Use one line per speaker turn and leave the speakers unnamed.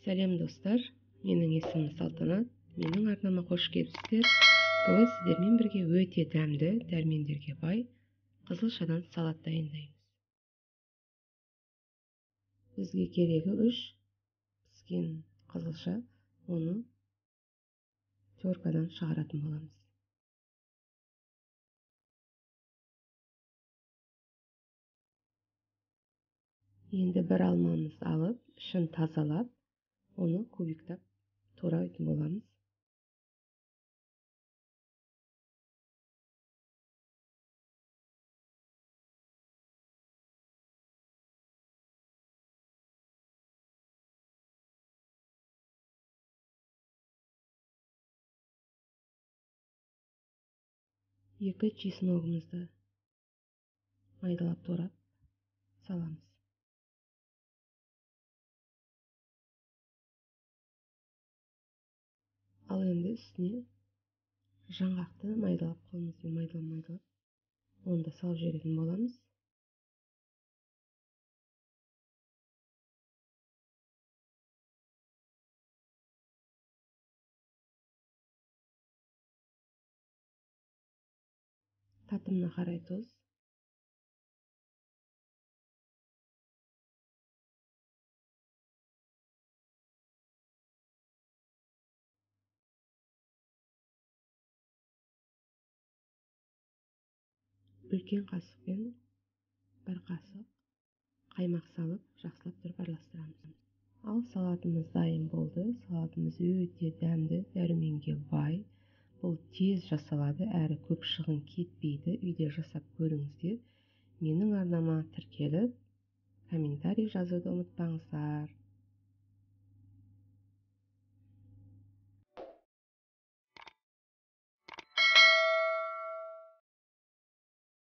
Сәлем достар, менің есімім Салтанат, менің арнама қош келіпсіздер. Бүгін сіздермен бірге өте дәмді, дәрмендерге бай қызылшадан салат дайындаймыз. Бізге керегі 3 піскен қызылша, оны теркадан шығаратын боламыз. Енді бір алмамызды алып, ішін тазалап, оны кубиктап турайтын боламыз. Екі чесногымызды майдалап турап саламыз. Ал енді үстіне жаңғақты майдалап, қолымызбен майдалап, оны да салып жіберетін боламыз. Татымына қарай тұз. Үлкен қасықпен бір қасық қаймақ салып, жақсылап тұрып араластырамыз. Ал салатымыз дайын болды. Салатымыз өте дәмді, дәруменге бай. Бұл тез жасалады, әрі көп шығын кетпейді. Үйде жасап көріңіздер. Менің арнама тіркеліп, комментарий жазуды ұмытпаңыздар.